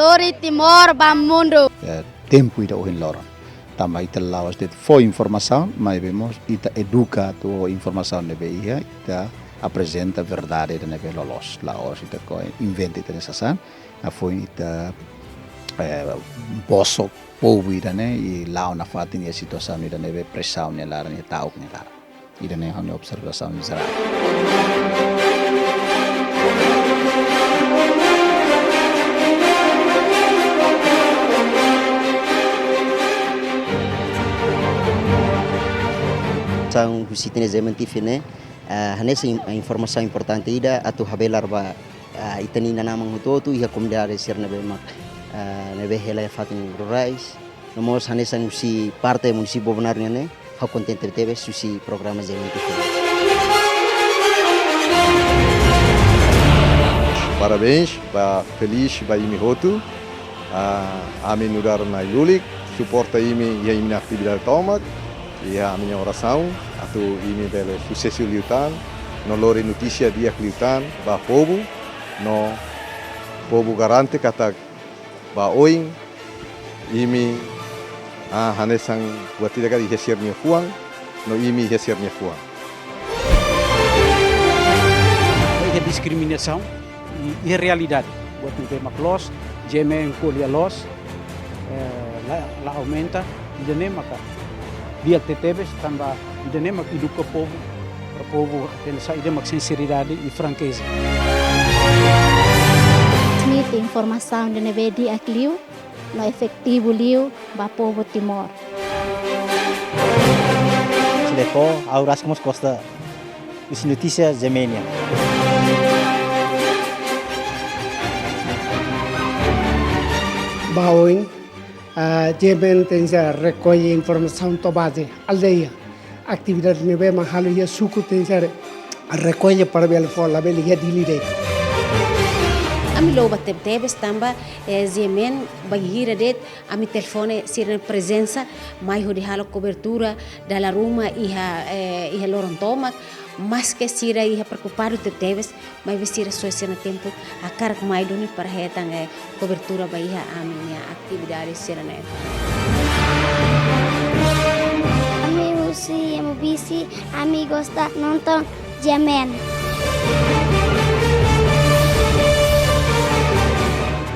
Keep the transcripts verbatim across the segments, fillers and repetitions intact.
Lori Timor ba mundu. Eh, tempu ida ohin loron. Tanba ita la'ós de'it fó informasaun, maibé mós ita eduka atu informasaun ne'ebé iha, ita aprezenta verdade ida ne'ebé loloos. La'ós ita ko inventa ita-nia sasán, hafoin ita, eh, bosok povu ida-ne'e, i la'o nafatin iha situasaun ida ne'ebé presaun nia laran, nia ta'uk nia laran. Ida-ne'e ha'u-nia observasaun jerál. Informasaun husi ita-nia G M N T V ne'e, eh, hanesan in-, informasaun importante ida atu habelar ba, eh, ita-nia inan-aman hotu-hotu iha komunidade sira ne'ebé mak, eh, ne'ebé hela iha fatin rurais. No mós hanesan husi parte munisípiu Bobonaro nian ne'e, ha'u kontente tebes husi programa G M N T V. Parabéns, ba felís ba imi hotu. Ah, ami nu'udar na'i-lulik, suporta imi iha imi-nia atividade tomak, iha ami-nia orasaun, atu imi bele susesu liután, no lori notísia di'ak liután ba povu, no povu garante katak ba oin, imi, ah, hanesan buat ida karik iha sira-nia fuan, no imi iha sira-nia fuan. Iha diskriminasaun, i, iha realidade. Buat ne'ebé mak loos, G M N ko'alia loos, eh, la, la aumenta, ida-ne'e maka di'ak tebetebes, tanba ida-ne'e mak eduka povu, para povu hatene saida mak sinseridade i frankeza. Transmite informasaun ida ne'ebé di'ak liu, no efetivu liu ba povu Timor. Seleko, ha'u rasik mós gosta husi notísia G M N nian. Ba oin, ah, G M N tenke rekolle informasaun to'o baze, aldeia. Atividade ne'ebé mak halo iha suku tenke rekolle para bele fó, labele iha Dili de'it. Ami louva tebetebes tanba, eh, G M N bainhira de'it ami telefone sira-nia prezensa mai hodi halo kobertura dala ruma iha, eh, iha loron tomak, maske sira iha preokupadu tebetebes, maibé sira soe sira-nia tempu hakarak mai duni para hetan, eh, kobertura ba iha ami-nia atividade sira-ne'e. Ami husi M B C, ami gosta nonton G M N.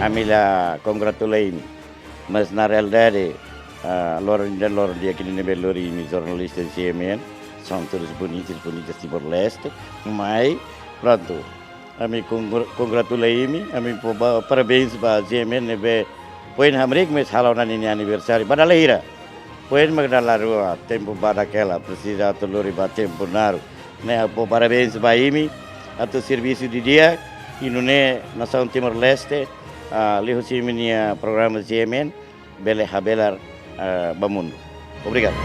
Ami la kongratula imi. Mas na realidade, ah, loron ida, loron di'ak ida ne'ebé lori imi jornalista G M N, são todos bonitos, bonitas Timor-Leste, mas, pronto, ami kongr-, kongratula imi, ami fó ba, parabéns ba G M N ne'ebé foin hamriik, mas hala'o ona ninia aniversáriu, ba dala hira. Foin mak dala rua, tempu badak hela, presiza atu lori ba tempu naruk. Ne'e, fó parabéns ba imi, atu servisu didi'ak, i nune'e nasaun Timor-Leste, ah, liuhusi imi-nia programa G M N, bele habelar, ah, ba mundu. Obrigadu.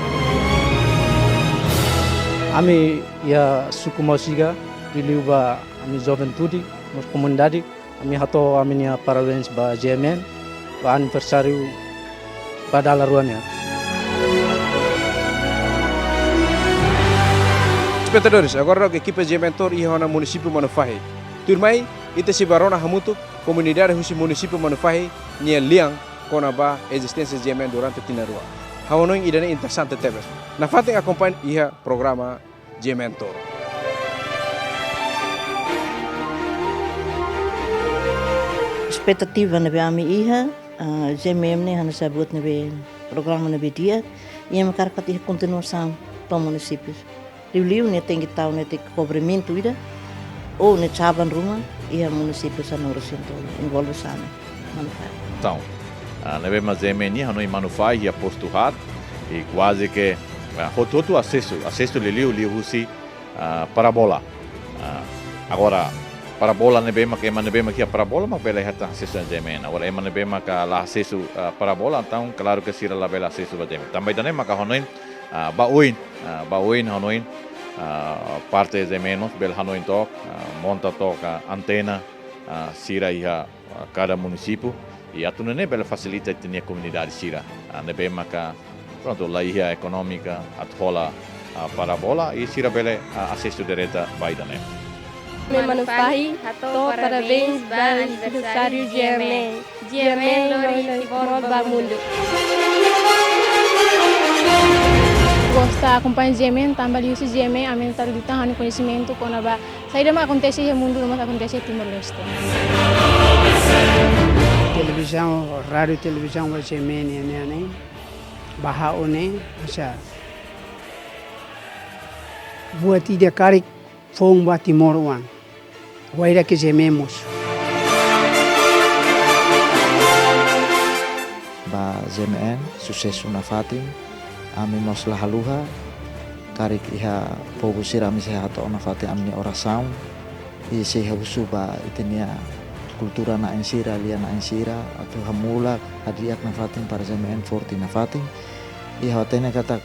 Ami iha suku Mausiga, liuliu ba ami juventude, mós komunidade, ami hato'o ami-nia parabéns ba G M N, ba aniversáriu ba dala rua nian. Espetadores, agora daudaun ekipa G M N Tour iha ona munisípiu Manufahi. Tuirmai, ita sei bá rona hamutuk komunidade husi munisípiu Manufahi nia lian kona-ba ezisténsia G M N durante tinan rua. Ha'u hanoin ida-ne'e interesante tebes. Nafatin akompaña iha programa G M N Tour. Espetativa ne'ebé ami iha, ah, G M N ne'e hanesan buat ne'ebé programa ne'ebé di'ak, i ami hakarak atu iha kontinuasaun to'o munisípiu. Liuliu ne'e tenke tau netik kobrimentu ida, ou ne'e caban ruma, iha munisípiu sanulu-resin-tolu, envolve Same, Manufahi. Entaun, ah, ne'ebé mak G M N nian, hanoin Manufahi iha postu haat, i kuaze ke, ah, hotu-hotu asesu, asesu liuliu, liuhusi, ah, parabola. Ah, agora, parabola ne'ebé mak, ema ne'ebé mak iha parabola, mak bele hetan asesu G M N. Agora, ema ne'ebé maka la asesu, ah, parabola, entaun, klaru ke sira labele asesu ba G M N. Tanba ida-ne'e maka hanoin, ah, ba oin, ah, ba oin hanoin, ah, parte G M N mós bele hanoin took, ah, monta took, ah, antena, ah, sira iha, ah, kada munisípiu, i atu nune'e bele fasilita ita-nia komunidade sira, ah, ne'ebé maka, pronto, la iha ekonómika atu hola, ah, parabola, i sira bele, ah, asesu direta ba ida-ne'e. Ami Manufahi hato'o parabéns ba aniversáriu G M N. G M N Timor ba mundu. Gosta akompaña G M N, tanba liuhusi G M N, ami atu liután ha'u-nia koñesimentu kona-ba saida mak akontese iha mundu no mós akontese iha Timor-Leste. Televizaun, rádiu, televizaun ba G M N ne'e, ne'e, ne'e. Ba ha'u ne'e, hanesan buat ida karik foun ba timoroan. Wainhira ke G M N mosu. Ba G M N, susesu nafatin, ami mós la haluha, karik iha povu sira ami sei hato'o nafatin ami-nia orasaun, i sei husu ba ita-nia kultura na'in sira, lia na'in sira, atu hamulak, hadi'ak nafatin para G M N forte nafatin, i ha'u hatene katak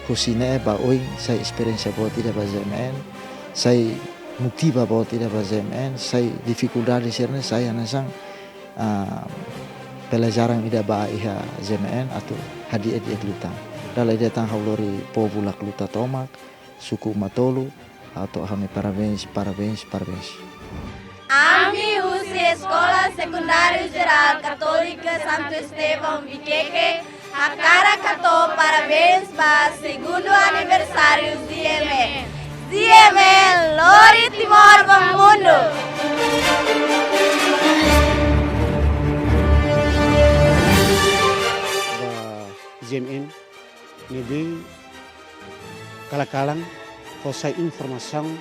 husi ne'e ba oin sai esperiénsia boot ida ba G M N, sai motiva boot ida ba G M N, sai difikuldade sira-ne'e sai hanesan, ah, pelajaran ida ba iha G M N atu hadi'a di'ak liután. Dala ida tan ha'u lori povu Lakluta tomak, suku Uma Tolu, hato'o ha'u-nia parabéns, parabéns, parabéns. Ami husi Eskola Sekundáriu Jerál Katólika Santo Estevão Viqueque hakarak hato'o parabéns ba segundu aniversáriu G M N. G M N, lori Timor ba mundu. Ba G M N ne'ebé kalan-kalan fó sai informasaun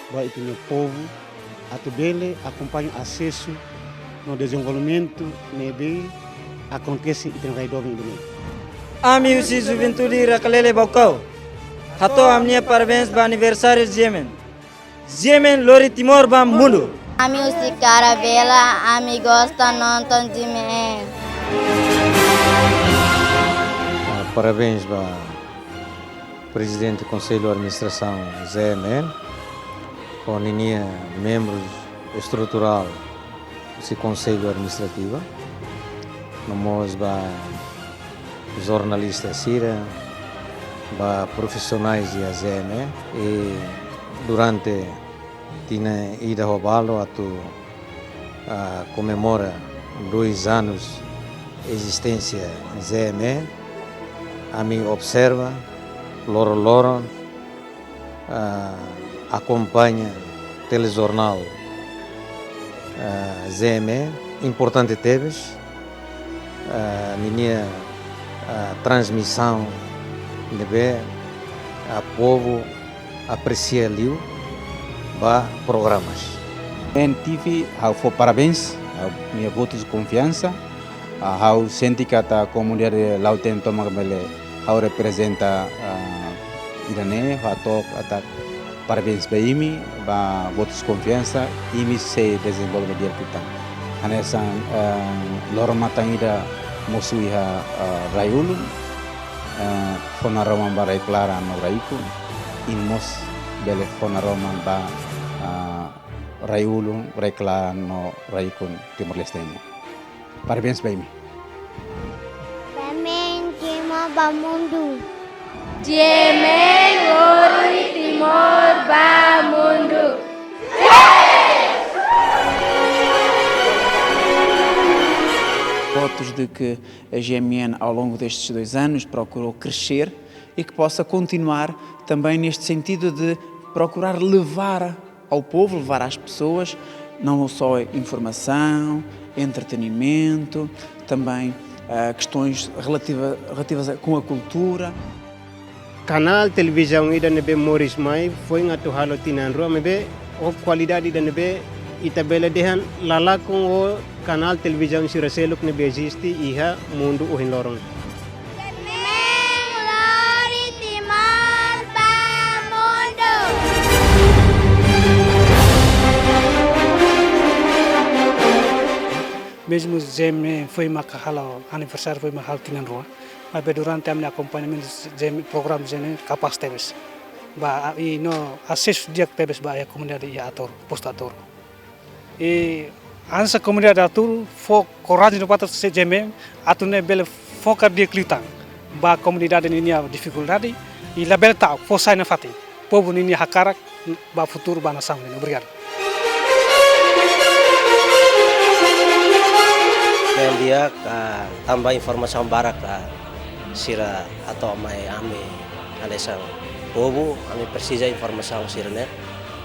ba ita-nia povu, atu bele akompaña asesu no dezenvolvimentu ne'ebé akontese iha ita-nia rai doben ida-ne'e. Ami husi Juventude Rakalele Baucau hato'o ami-nia parabéns ba aniversáriu G M N. G M N lori Timor ba mundu. Ami husi Karabela, ami gosta nonton G M N. Ah, parabéns ba Prezidente Konsellu Administrasaun G M N, ho ninia membrus estruturál husi Konsellu Administrativu, no mós ba jornalista sira, ba profisionais iha G M N, i durante tinan ida ho balu atu, ah, komemora dois anos ezisténsia G M N, ami observa loron-loron, ah, akompaña telejornál, ah, G M N, importante tebes, ah, ninia, ah, transmisaun ne'ebé, ah, povu apresia liu ba programas. N T V, ha'u fó parabéns, ha'u-nia votus konfiansa, ah, ha'u sente katak komunidade Lautém tomak bele ha'u reprezenta, ah, ida-ne'e, hato'o katak parabéns ba imi, ba votus konfiansa, imi sei dezenvolve di'ak liután. Hanesan, eh, loron-matan ida mosu iha, eh, rai-ulun, eh, fó naroman ba rai-klaran no rai-ikun, imi mós bele fó naroman ba, eh, rai-ulun, rai-klaran no rai-ikun Timor-Leste nian. Parabéns ba imi. G M N Timor ba mundu. G M N lori Timor ba mundu. Votos de que a G M N, ao longo destes dois anos, procurou crescer e que possa continuar também neste sentido de procurar levar ao povo, levar às pessoas, não só informação, entretenimento, também, ah, questões relativa, relativas a, com a cultura. Kanál televizaun ida ne'ebé moris mai, foin atu halo tinan rua, maibé ho kualidade ida ne'ebé ita bele dehan la lakon ho kanál televizaun sira seluk ne'ebé eziste iha mundu ohin loron. G M N lori Timor ba mundu. Mesmu G M N foin mak halo aniversáriu, foin mak halo tinan rua, maibé durante ami-nia akompañamentu G M N, programa G M N kapás tebes. Ba, i no asesu di'ak tebes ba iha komunidade iha Ataúro, postu Ataúro. I hanesan komunidade Ataúro fó korajen no patas se G M N atu nune'e bele foka di'ak liután ba komunidade ninia difikuldade i labele ta'uk, fó sai nafatin povu ninia hakarak ba futuru ba nasaun nian. Obrigadu. Yang dia ka tanba informasaun barak ka sira atu mai ami hanesan povu, ami presiza informasaun sira-ne'e.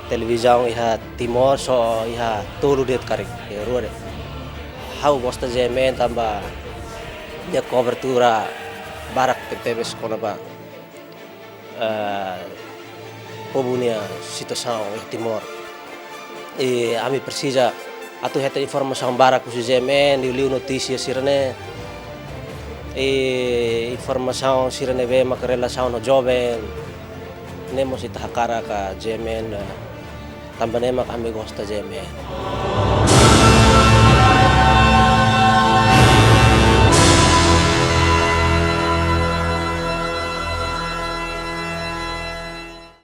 Televizaun iha Timor só iha tolu de'it karik, iha rua de'it. Ha'u gosta G M N tanba nia kobertura barak tebes kona-ba eh, povu nia situasaun iha Timor. I ami presiza atu hetan informasaun barak husi G M N, liuliu notísia sira-ne'e. I informasaun sira-ne'ebé mak relasaun ho joven. Ne'e mós ita hakarak ka G M N, eh, tanba ne'e mak ami gosta G M N.